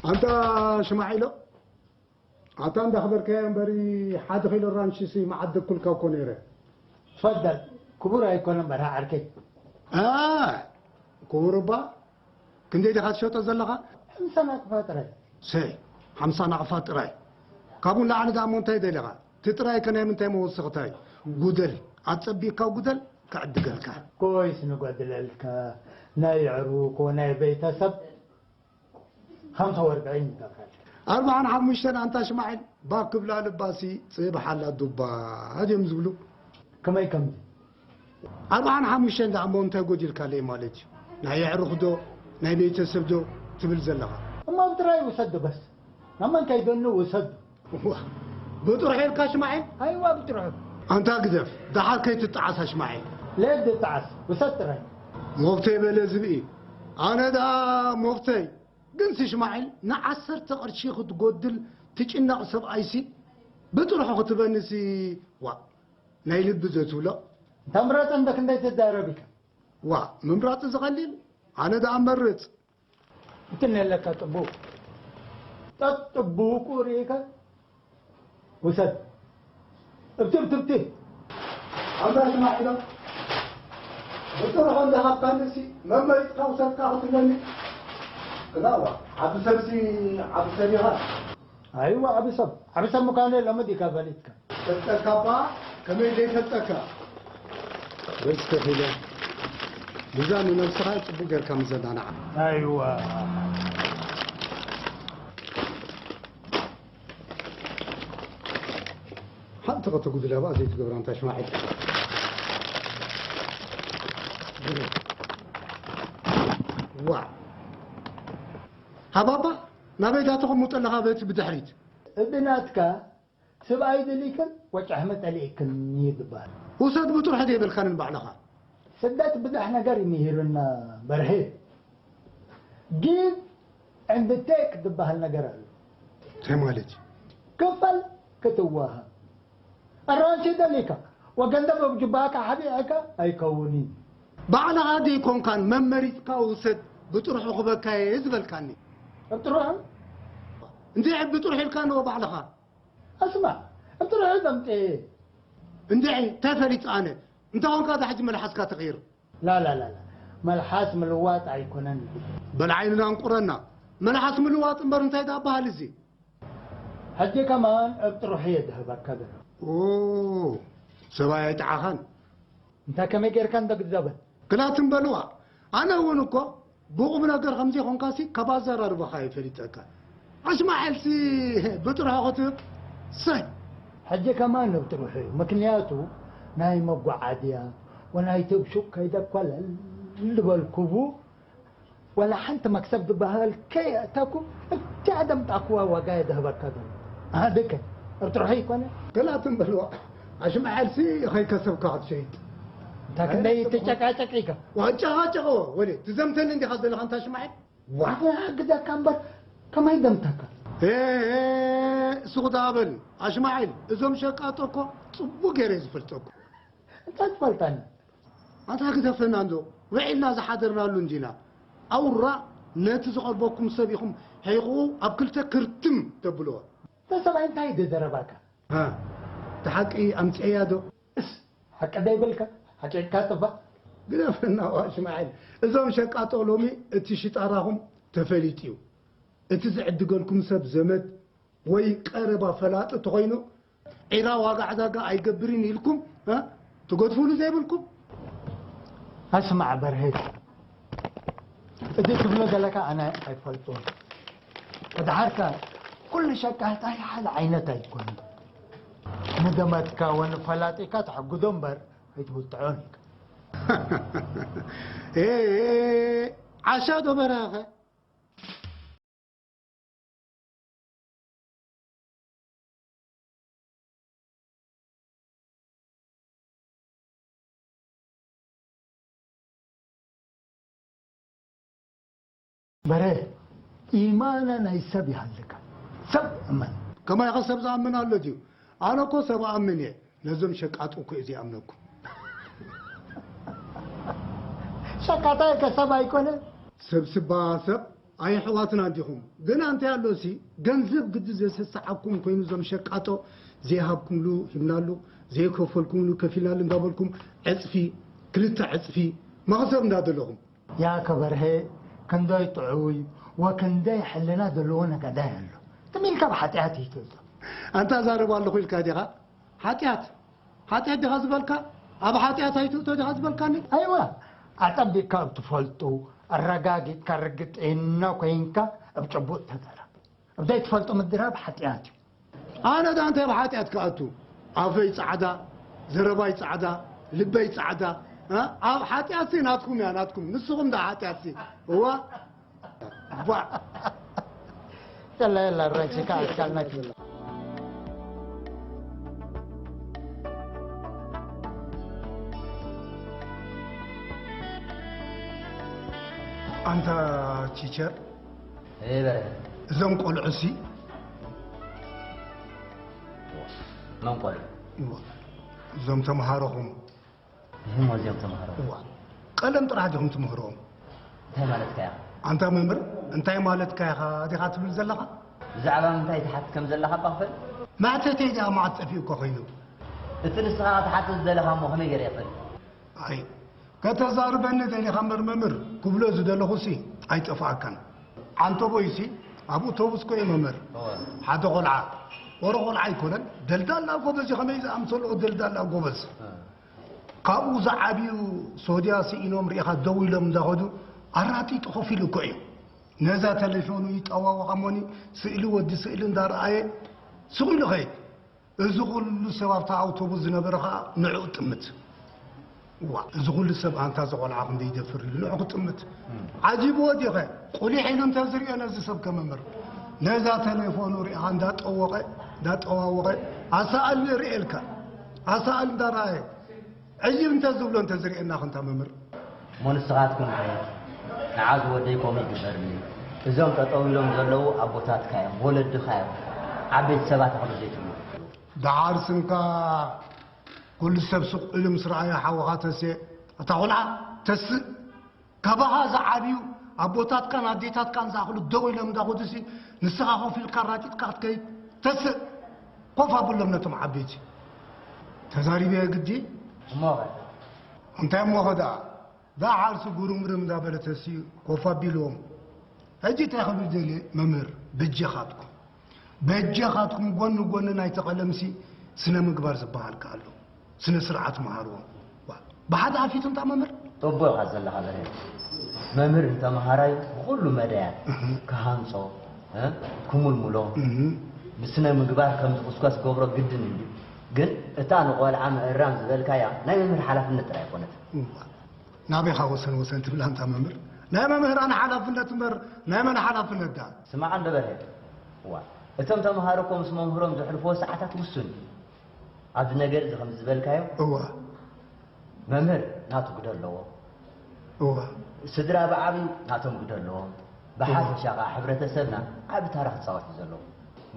ኣንታ ሽማዒሎ፣ ኣታ እንዳኽበርከያ እምበሪ፣ ሓደ ኪሎ ራንሽሲ መዓደግኩልካ እኮ ነይረ። ትፈደል፣ ክቡር ኣይኮነን በርሃ ዓርከይ። ኣ፣ ክቡር እባ፣ ክንደይ ዲኻ ትሸጦ ዘለኻ? ሓምሳ ናቕፋ ጥራይ። ሰይ፣ ሓምሳ ናቕፋ ጥራይ? ካብኡ ንላዕሊ ደኣ እሞ እንታይ ደሊኻ? እቲ ጥራይ ከ ናይ ምንታይ መወሰኽታ እዩ? ጉደል፣ ኣጸቢቕካ ጉደል፣ ክዕድገልካ። ኮይስ ንጎድለልካ፣ ናይ ኣዕሩኽ፣ ናይ ቤተሰብ፣ ሓምሳ ወርቂ ንገብረልካ። ኣርብዓን ሓሙሽተን ኣንታ ሽማዒል፣ ባክ ክብላ ልባሲ ጽባሕ ኣላ ዱባ ድዮም ዝብሉ። ከመይ ከምዚ? ኣርብዓን ሓሙሽተን ደኣ እሞ እንታይ ጎዲልካለይ ማለት እዩ? ናይ ኣዕሩኽ ዶ፣ ናይ ቤተሰብ ዶ ትብል ዘለኻ? እሞ ኣብ ጥራይ ውሰድ በስ። ናብ መን ከይደኑ ውሰድ። ዋ፣ ብጥርሑ ኢልካ ሽማዒል? ኣይዋ ብጥርሑ። ኣንታ ግደፍ፣ ደሓር ከይትጠዓስ ኣሽማዒል። ለየት ድጠዓስ፣ ውሰድ ጥራይ። ሞፍተይ በለ ዝብኢ። ኣነ ደኣ ሞፍተይ። ግንሲ ሽማዒል ንዓሰርተ ቅርሺ ክትጎድል ትጭነቕ ሰብኣይሲ ብጥርሑ ክትበንሲ፣ ዋ፣ ናይ ልቢ ዘትብሎ። እንታ ምረጽ እንደ ክንደይ ትዳረብ ኢኻ? ዋ፣ ምምራጽ ዝቐሊል፣ ኣነ ደኣ መርጽ። እንትን የለካ ጥቡቕ። ጠጥ ጥቡቑ ርኢኻ ውሰድ። እብቲ፣ እብቲ፣ እብቲ። ኣንታ ሽማዒሎ፣ ብጥርሑ እንዳሃብካኒሲ መመሪጽካ ውሰድካ ክትብለኒ? ክላዋ፣ ዓቢ ሰብሲ ዓቢ ሰብ ኢኻ። ኣይዋ፣ ዓቢ ሰብ፣ ዓቢ ሰብ ምዃነይ ሎሚ ዲካ ፈሊጥካ? ፈልጠካ እባ፣ ከመይ ዘይፈልጠካ? በል እስከ ኺደ፣ ብዛ ንነብስኻ ጽቡቕ ጌርካ ምዘናናዓ። ኣይዋ። ሓንቲ ከተጉድል ኣብኣ ዘይትገብራ ኣንታ ሽማዒል። ዋ። ሃባባ፣ ናበይ ዳ ተቐምጦ ኣለኻ በቲ ብድሕሪት? እብናትካ ስብኣይ ደሊክን ወጫሕመ ጠሊእክን እዩ ዝበሃል። ውሰድ ብጥርሑ ዘይበልካንን ባዕልኻ። ስደት ብዙሕ ነገር እዩ ምሂሩና በርሄ። ጊቭ ኤንድ ቴክ ዝበሃል ነገር ኣሎ። እንታይ ማለት እዩ? ክፈል ክትወሃብ። ኣራንሺ ደሊካ ወገንዘብ ኣብ ጅባካ ሓቢዕካ ኣይከውንን። ባዕልኻ ደይኮንካን መመሪጽካ ውሰድ ብጥርሑ ክበካ እየ ዝበልካኒ። ብጥርሑ? እንድዒ ብጥርሑ ኢልካ ንዎ ባዕልኻ። ኣስማዕ፣ ብጥርሑ ዘምጽእ። እንድዒ እንታይ ፈሊጥ ኣነ? እንታይ ኾንካ እዛ ሕጂ መልሓስካ ትቕይር? ላላላላ፣ መልሓስ ምልዋጥ ኣይኮነን። በል ዓይንና እንቁረና። መልሓስ ምልዋጥ እምበር እንታይ ደኣ በሃል እዚ? ሕጂ ከማን ኣብ ጥርሑ እየ ዝህበካ ዘለኹ። ኦ፣ ሰብኣይ ኣይጠዓኻን። እንታይ ከመይ ጌርካ እንዶ ግዛበል? ክላትን በልዋ። ኣነ እውን እኮ ብቑም ነገር ከም ዘይኮንካሲ ካብ ኣዘራርባኻ እየ ፈሊጠካ። ኣሽማዓልሲ ብጥርሑ ክትህብ፣ ሰይ! ሕጂ ከማን ኣብ ጥርሑ እዩ። ምክንያቱ ናይ መጓዓዝያ ወናይ ተብሹቕ ከይደ ኮለል ዝበልኩቡ፣ ዋላ ሓንቲ መክሰብ ዝበሃል ከየእተኩ፣ እታ ደምጣኩዋ ዋጋ እየ ዝህበካ ዘሎ። ኣድከ፣ እርጥርሑ ይኮነ? ገላትም በልዋ። ኣሽማዓልሲ ኸይከሰብካ ክትሸይጥ። እንታይ ክንደይ ትጨቃጨቅ ኢካ? ዋጨቃጨቆ፣ ወለ፣ ትዘምተኒ እንዲኻ ዘለኻ እንታ ኣሽማዓል? ዋ። ኣነ ኣግደካ እምበር፣ ከመይ ደምተካ? ኤ፣ ኤ፣ ሱቕ ደኣ በል። ኣሽማዓል፣ እዞም ሸቃጦ እኮ ጽቡቕ ገይረ እየ ዝፈልጠኩም። እንታይ ትፈልጠኒ? ኣታ ግደፈና እንዶ፣ ውዒልና ዝሓደርናሉ እንዲና። ኣውራ ነቲ ዝቐርበኩም ሰብ ኢኹም ሒቑ ኣብ ክልተ ክርትም ተብልዎ። እታ ሰብኣይ እንታይ እዩ ዘረባካ? ሃ፣ እቲ ሓቂ ኣምጽኤያ ዶ? እስ፣ ሓቂ ደይብልካ፣ ሓቂቕካ ጥፋእ። ግደፈና ዋ ሽማዒል። እዞም ሸቃጦ ሎሚ እቲ ሽጣራኹም ተፈሊጡ እዩ። እቲ ዝዕድገልኩም ሰብ ዘመድ ወይ ቀረባ ፈላጢ ተኾይኑ፣ ዒራ ዋጋ ዕዳጋ ኣይገብርን ኢልኩም፣ እ? ትገድፉሉ ዘይብልኩም? ኣስማዕ በርሄ፣ እዚ ትብሎ ዘለካ ኣነ ኣይፈልጦን። ተድሓርካ ኩሉ ሸቃጣይ ሓደ ዓይነት ኣይኮነን። ንዘመድካ ወንፈላጢካ ተሕግዶ እምበር ኣይትውጥዖን ኢልካ። ኤ፣ ኤ፣ ዓሻ ዶ በረኸ? በረ፣ ኢማና ናይ ሰብ ይሃልካ። ሰብ እመን። ከማይኸ ሰብ ዝኣምን ኣሎ ድዩ? ኣነ እኮ ሰብ ኣምን እየ። ነዞም ሸቃጡ እኮ እየ ዘይኣምነኩም። ሸቃጣይ ከ ሰብ ኣይኮነ? ሰብ ስባ ሰብ ኣይ ኣሕዋትና እንዲኹም። ግን ኣንታይ ኣሎሲ፣ ገንዘብ ግዲ ዘሰስዓኩም ኮይኑ፣ ዞም ሸቃጦ ዘይሃብኩምሉ ሂብናሉ፣ ዘይከፈልኩምሉ ከፊልናሉ እንዳበልኩም ዕጽፊ፣ ክልተ ዕጽፊ መኽሰብ እንዳደለኹም። ያ ከበርሄ ክንደይ ጥዑይ ወክንደይ ሕልና ዘለዎ ነጋዳይ ኣሎ። ትም ኢልካ ብሓጢኣት እዩ ትእቶ። ኣንታ ዛረባ ኣለኹ ኢልካ ዲኻ? ሓጢኣት፣ ሓጢኣት ዲኻ ዝበልካ? ኣብ ሓጢኣት ኣይትእቶ ዲኻ ዝበልካኒ? ኣይዋ፣ ኣጸቢቕካ እትፈልጡ፣ ኣረጋጊጽካ ርግጽ እኖ ኮይንካ ኣብ ጭቡጥ ተዛረብ። ኣብ ዘይትፈልጦ ምድራብ ሓጢኣት እዩ። ኣነ ዳ እንታይ ኣብ ሓጢኣት ክኣቱ? ኣፈይ ጻዕዳ፣ ዘረባይ ጻዕዳ፣ ልበይ ጻዕዳ። እ? ኣብ ሓጢኣትሲ ናትኩም እያ፣ ናትኩም። ንስኹም ዳ ሓጢኣትሲ? እዋ። ቧዕ። የላ፣ የላ፣ ራይሲ ከኣ ኣስካልናኪ። ኣንታ ቲቸር፣ እይ በርሀ። እዞም ቆልዑሲ? መን ቆልዑ? እዋ፣ እዞም ተምሃሮኹም። እህም፣ እዚኦም ተምሃሮ። እዋ፣ ቀለም ጥራሕ ዲኹም ትምህርዎም? እንታይ ማለትካ ኢኻ? ኣንታ መምህር፣ እንታይ ማለትካ ኢኻ ዲኻ ትብል ዘለኻ? ብዛዕባ ምንታይ ትሓትት ከም ዘለኻ እባ ክፈል? መሕተተይ ዲኣ መዓት ጠፊኡ እኮ ኮይኑ? እቲ ንስኻ ክትሓትት ዝደለኻ እሞ ከመይ ገይረ ይኽእል? ኣይ፣ ከተዛርበኒ ደሊኻ እምበር መምህር፣ ክብሎ ዝደለኹሲ ኣይጠፍኣካን። ዓንተቦይሲ ኣብ ኣውቶቡስ ኮ እዩ መምህር። እወ። ሓደ ቆልዓ፣ ወረ ቆልዓ ኣይኮነን፣ ደልዳላ ጎበዝ እዩ፣ ከመይ ዝኣምሰልኦ ደልዳላ ጎበዝ። እ። ካብኡ ዝዓብዩ ሶድያ ስኢኖም ርኢኻ ደው ኢሎም እንዳኸዱ ኣራጢጡ ኮፍ ኢሉ እኮ እዩ። ነዛ ተሌፎኑ ይጠዋወቓ እሞኒ ስእሊ ወዲ ስእሊ እንዳረኣየ ስቕ ኢሉ ኸይድ። እዚ ኹሉ ሰብ ኣብታ ኣውቶቡስ ዝነበረ ኸኣ ንዕኡ ጥምት። ዋ፣ እዚ ኹሉ ሰብ ኣንታ እዚ ቖልዓ ክንደይ ይደፍር ኢሉ ንዕኡ ክጥምት። ዓጂብዎ ዲኸ? ቁሊሕ ኢሉ እንተ ዝሪኦ ነዚ ሰብ ከመምር። ነዛ ተሌፎኑ ሪኢኻ እንዳጠወቐ፣ እንዳጠዋወቐ፣ ኣሳእል ንርእየልካ። ኣሳእል እንዳረኣየ። ዕይብ እንተ ዝብሎ እንተ ዝርእየና ክንታ መምህር። እሞ ንስኻትኩም ከ ንዓ ዝወደይ ከምኡ ይግበርኒ። እዞም ጠጠው ኢሎም ዘለዉ ኣቦታትካ እዮም፣ ወለድኻ እዮም። ዓበይቲ ሰባት ኣኽሉ ዘይትብሉ። ደሓር ስምካ ኩሉ ሰብ ስቕ ኢሉ ምስ ረኣዮ ሓውኻ ተሴ፣ ኣታ ቖልዓ ተስእ። ካባኻ ዝዓብዩ ኣቦታትካን ኣዴታትካን ዝኣኽሉ ደው ኢሎም እንዳኸዱሲ ንስኻ ኮፍ ኢልካ ኣራጢጥካ ክትከይድ ተስእ። ኮፍ ኣብሎም ነቶም ዓበይቲ። ተዛሪበ ግዲ። እሞኸ? እንታይ እሞኸ ደኣ? ደሓርሲ ጉርምርም እንዳበለተሲ ኮፍ ኣቢልዎም። ሕጂ እንታይ ክብል ደልየ መምህር፣ በጀኻትኩም፣ በጀኻትኩም ጎኒ ጎኒ ናይቲ ቀለምሲ ስነ ምግባር ዝበሃል ከ ኣሎ። ስነ ስርዓት መሃርዎም። ዋ፣ ብሓደ ኣፊት እንታ መምህር? ጥቡቕ ኢኻ ዘለኻ በርሄ። መምህር ንተምሃራይ ብኹሉ መዳያት እህ። ክሃንጾ፣ እ፣ ክሙልሙሎ፣ እህ። ብስነ ምግባር ከም ዝኹስኳስ ክገብሮ ግድን እዩ። ግን እታ ንቖልዓ ምእራም ዝበልካያ ናይ መምህር ሓላፍነት ጥራይ ኣይኮነትን። እዋ። ናበይ ኢኻ ወሰን ወሰን ትብል ኣንታ መምህር? ናይ መምህራን ሓላፍነት እምበር ናይ መን ሓላፍነት ደኣ? ስማዕ እንዶ በርሄ። እዋ፣ እቶም ተምሃሮ እኮ ምስ መምህሮም ዘሕልፍዎ ሰዓታት ውሱን እዩ። ኣብዚ ነገር እዚ ከም ዝበልካዮ፣ እዋ። መምህር ናቱ ግደ ኣለዎ። እዋ። ስድራ ብዓብዩ ናቶም ግደ ኣለዎም። ብሓፈሻ ኸዓ ሕብረተሰብና ዓቢ ታራ ክጻወት እዩ ዘለዎ።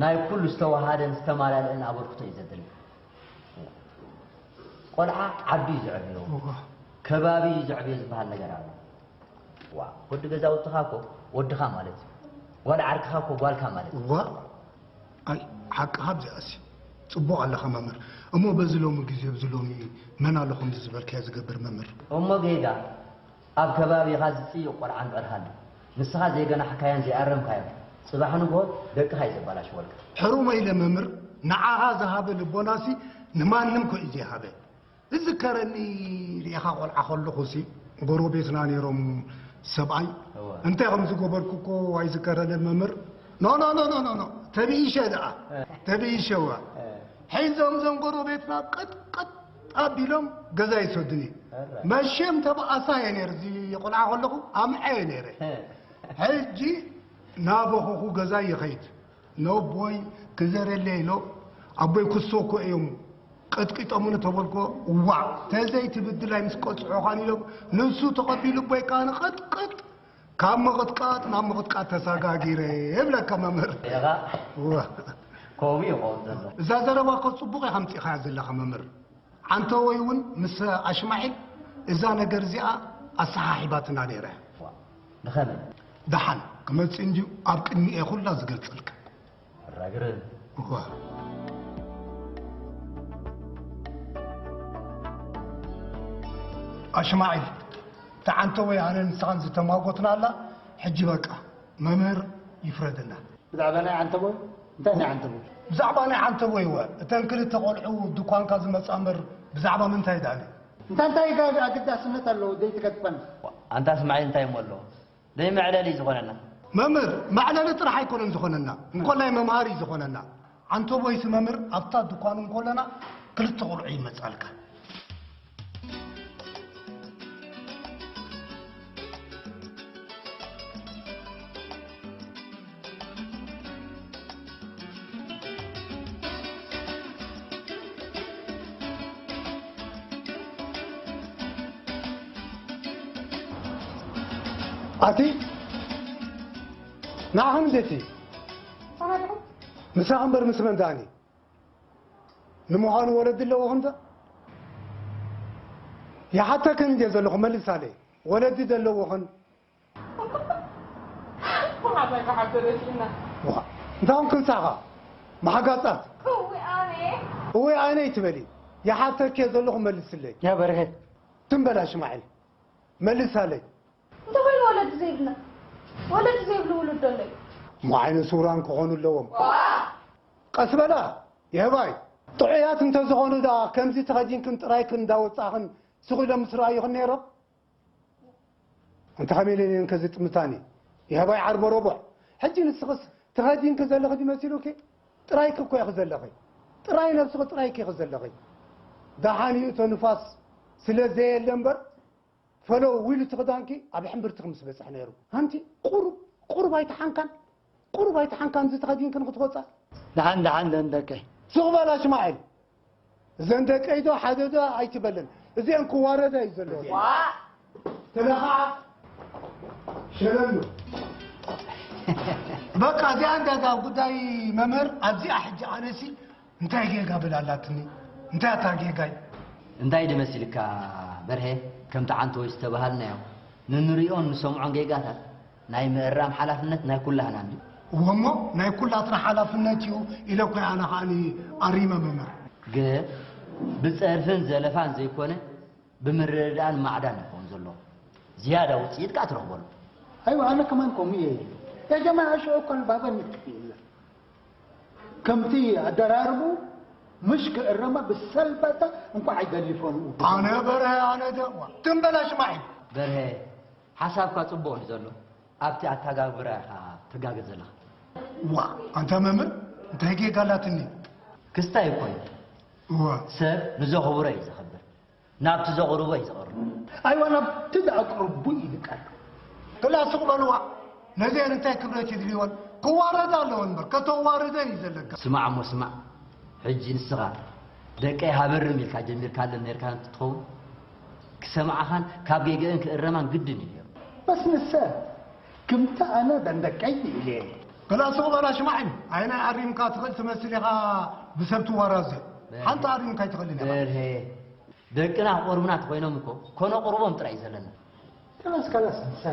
ናይ ኩሉ ዝተወሃደን ዝተማላለአን ኣበርክቶ እዩ ዘድሊ። ቆልዓ ዓቢ እዩ ዘዕብዮ። እዋ። ከባቢ እዩ ዘዕብዮ ዝበሃል ነገር ኣሎ። ዋ፣ ወዲ ገዛውትኻ እኮ ወድኻ ማለት እዩ። ጓል ዓርክኻ እኮ ጓልካ ማለት እዩ። እዋ። ኣይ፣ ሓቅኻ ኣብዚኣሲ ጽቡቕ ኣለኻ መምህር። እሞ በዚ ሎሚ ግዜ፣ ኣብዚ ሎሚ መን ኣሎ ከምዚ ዝበልካዮ ዝገብር መምህር? እሞ ጌጋ ኣብ ከባቢኻ ዝጽይቕ ቆልዓ እምበር ሃሉ። ንስኻ ዘይገናሕካዮን ዘይኣረምካዮን ጽባሕ ንግሆ ደቅኻ እዩ ዘበላሽወልካ። ሕሩመ ኢለ መምህር፣ ንዓኻ ዝሃበ ልቦናሲ ንማንም ኮ እዩ ዘይሃበ። እዝከረኒ ርኢኻ ቆልዓ ከለኹሲ ጎረቤትና ነይሮም ሰብኣይ እወ። እንታይ ከም ዝገበርኩ እኮ ኣይዝከረንን መምህር። ኖ፣ ኖ፣ ኖ፣ ኖ፣ ኖ፣ ኖ። ተብኢሸ ደኣ። እ። ተብኢሸዋ። እ። ሒዞም እዞም ጎረቤትና ቅጥቅጥ ኣቢሎም ገዛ ይሰዱኒ። እረ። መሸም ተበኣሳ እየ ነይረ፣ እዚ ቆልዓ ከለኹ ኣምዐ እየ ነይረ። እ። ሕጂ ናበኹኹ ገዛ ይኸይድ። ነቦይ ክዘረለይ ኢሎ፣ ኣቦይ ክሶ እኮ እዮም ቀጥቂጦምኒ ተበልኮ፣ እዋእ፣ ተዘይትብድላይ ምስ ቀጽዑኻን ኢሎም፣ ንሱ ተቐቢሉ ኣቦይ ከኣ ንቐጥቀጥ፣ ካብ ምቕጥቃጥ ናብ ምቕጥቃጥ ተሰጋጊረ እብለካ መምህር። ኢኻ? እዋ። ከምኡ እዩ ክኸውን ዘሎ። እዛ ዘረባ እኮ ጽቡቕ ኢኻ ኣምጺእኻያ ዘለኻ መምህር። ዓንተቦይ እውን ምስ ኣሽማዒል እዛ ነገር እዚኣ ኣሰሓሒባትና ነይራ። ዋ፣ ብኸመይ? ደሓን ክመጽእ እንድዩ፣ ኣብ ቅድሚኡ እየ ኩላ ዝገልጸልካ። ኣራግርህ። እዋ። ኣሽማዒል፣ እታ ዓንተቦይ ኣነን ንስኻን ዝተማጎትናላ፣ ሕጂ በቃ መምህር ይፍረደና። ብዛዕባ ናይ ዓንተቦይ? እንታይ ናይ ዓንተቦይ? ብዛዕባ ናይ ዓንተቦይ እወ። እተን ክልተ ቆልዑ ድኳንካ ዝመጻ እምበር ብዛዕባ ምንታይ ደኣለ? እንታ እንታይ ጋር ኣገዳስነት ኣለዎ ዘይትገጥመን? ኣንታ ኣስማዒል እንታይ እሞ ኣለዎ? ደይ መዕለሊ ዝኾነና። መምህር፣ መዕለሊ ጥራሕ ኣይኮነን ዝኾነና፣ እንኮላይ መምሃሪ ዝኾነና። ዓንተቦይሲ መምህር ኣብታ ድኳኑ እንኮለና ክልተ ቆልዑ ይመጻልካ። ኣቲ ንዓኹም ደቲ ምሳኻ እምበር ምስ መን ደኣኒ? ንምዃኑ ወለዲ ኣለዎኽን ዶ? ይሓተክን እንድየ ዘለኹ፣ መልሳለይ። ወለዲ ዶ ኣለዎኽን? ብሓሳይ ክሓብተ ደሲና። ዋ፣ እንታይ ኾንክን ሳኻ? ማሕጋጻት። እውይ ኣነ። እውይ ኣነ ይትበሊ። ይሓተኪ እየ ዘለኹ፣ መልስለይ። ያ በርሀ። ትም በል ኣሽማዒል። መልሳለይ። እንተ ኮይኑ ወለዲ ዘይብልና፣ ወለዲ ዘይብሉ ውሉድ ዶ ኣሎ እዩ? እሞ ዓይነ ስውራን ክኾኑ ኣለዎም። ዋ! ቀስ በላ፣ የህባይ። ጥዑያት እንተዝኾኑ ደኣ ከምዚ ተኸዲንክን ጥራይክን እንዳወጻኽን ስቕ ኢሎም ምስ ረኣዩኽን ነይሮም? እንተ ኸመይ ኢለን እየን ከ ዝጥምታኒ? የህባይ ዓርበ ረቡዕ። ሕጂ ንስኽስ ተኸዲንኪ ዘለኺ ድዩ መሲሉኪ? ጥራይኪ እኮ ኢኺ ዘለኺ። ጥራይ ነብስኺ ጥራይኪ ኢኺ ዘለኺ። ደሓን እዩ እቶ ንፋስ ስለ ዘየለ እምበር፣ ፈለው ኢሉ እቲ ክዳንኪ ኣብ ሕምብርትኺ ምስ በጽሐ ነይሩ። ኣንቲ ቁሩብ፣ ቁሩብ ኣይተሓንካን? ቁሩብ ኣይተሓንካን እዚ ተኸዲንክን ክትወጻ? ደሓን፣ ደሓን፣ ደን ደቀይ። ሱቕ በል ኣሽማዒል። እዘን ደቀይ ዶ ሓደ ዶ ኣይትበለን። እዚአን ክዋረዳ እዩ ዘለዎ። ዋ! ተለኻዓ ሸለሉ። በቃ እዚኣ እንዳ እዛ ጉዳይ መምህር ኣብዚኣ ሕጂ ኣነሲ እንታይ ጌጋ በል ኣላትኒ? እንታይ ኣታ ጌጋይ? እንታይ ድመሲልካ በርሄ፣ ከምቲ ዓንተቦይ ዝተባሃልናዮ ንንሪኦን ንሰምዖን ጌጋታት ናይ ምእራም ሓላፍነት ናይ ኩላህና እንድዩ። እወ እሞ ናይ ኩላትና ሓላፍነት እዩ ኢለ እኮ ኣነ ከዓኒ ኣሪመ መምህር። ግን ብጸርፍን ዘለፋን ዘይኮነ ብምርድዳእን ማዕዳን ይኸውን ዘሎ። ዝያዳ ውጽኢት ከኣ ትረኽበሉ። ኣይዋ ኣነ ከማን ከምኡ እየ። ያ ጀማዓ ሽዑ እኮ ንባባ ንትክእ የለን። ከምቲ ኣደራርቡ ምሽ ክእረማ ብሰልባታ እንኳዕ ኣይገሊፎን። ኣነ በርሀ ኣነ ደዋ ትም በል ኣሽማዒል። በርሀ ሓሳብካ ጽቡቕ እዩ ዘሎ። ኣብቲ ኣተጋግብራ ኢኻ ትጋገ ዘለኻ። ዋ ኣንታ መምህር እንታይ ጌጋ ኣላትኒ? ክስታይ እኮ እዩ። እዋ ሰብ ንዘኽብሮ እዩ ዘኽብር። ናብቲ ዘቕርቦ እዩ ዘቕርብ። ኣይዋ ናብቲ ዘቕርቡ እዩ ዝቀርብ። ክላ ሱቕ በልዋ። ነዚአን እንታይ ክብረት ይድልይወን? ክዋረዳ ኣለወን እምበር ከተዋርደን እዩ ዘለካ። ስማዕ እሞ ስማዕ። ሕጂ ንስኻ ደቀይ ሃበርም ኢልካ ጀሚርካለን ነርካ እንትትኸውን ክሰምዓኻን ካብ ጌገአን ክእረማን ግድን እዩ ነይሩ። በስ ንሰ ክምቲ ኣነ ደንደቀይ ኢለ። ክላ ሱቕ በላ ሽማዕን። ኣይ ናይ ኣሪምካ ትኽእል ትመስል ኢኻ ብሰብ ትዋራዘ። ሓንቲ ኣሪምካ ኣይትኽእልን ኢኻ። በርሄ ደቅና ክቆርቡና ተኾይኖም እኮ ከነቑርቦም ጥራይ እዩ ዘለና። ከላስ ከላስ ንሰ